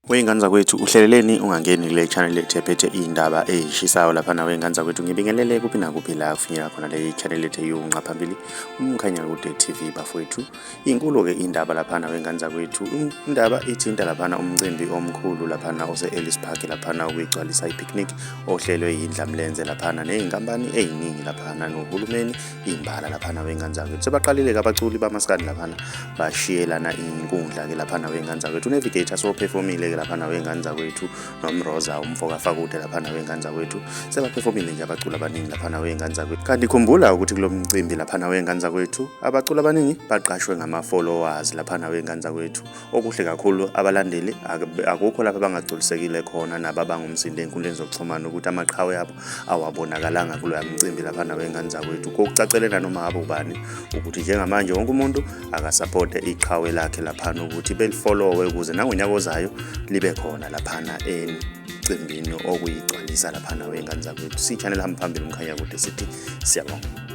Wey'ngane zakwethu uhleleleni ungangeni kule channel yethu ephethe iy'ndaba ey'shisayo laphana wey'ngane zakwethu ngibingelele kuphi nakuphi la kufinyela khona le channel yethu eyunqa phambili uMkhanyakude TV bafowethu. Inkulu-ke indaba laphana wey'ngane zakwethu, indaba ithinta laphana umcimbi omkhulu laphana ose-Ellis Park laphana ukuyigcwalisa i-picnic ohlelwe yindlamlenze laphana ney'nkampani ey'ningi laphana nohulumeni imbala laphana wey'ngane zakwethu. Sebaqalile-ke abaculi bamaskandi laphana bashiyelana inkundla-ke laphana wey'ngane zakwethu. UNavigator sophefomile-ke laphana wey'ngane zakwethu noMroza umfo kaFakude laphana wey'ngane zakwethu. Sebaphefomile nje abaculi abaningi laphana wey'ngane zakwethu. Kanti khumbula ukuthi kulo mcimbi laphana wey'ngane zakwethu abaculi abaningi baqashwe ngama-followers laphana wey'ngane zakwethu. Okuhle kakhulu abalandeli akukho lapho abangagculisekile khona nababangumsindo ey'nkundleni zokuxhumana ukuthi amaqhawe abo awabonakalanga kuloya mcimbi laphana wey'ngane zakwethu. Kokucacele nanoma ngabe ubani ukuthi njengamanje wonke umuntu akasapote iqhawe lakhe laphana ukuthi belifolowe ukuze nangonyaka ozayo libe khona laphana emcimbini okuyigcwalisa laphana wey'ngane zakwethu. Si-channel hamba phambili uMkhanyakude sithi siyabonga.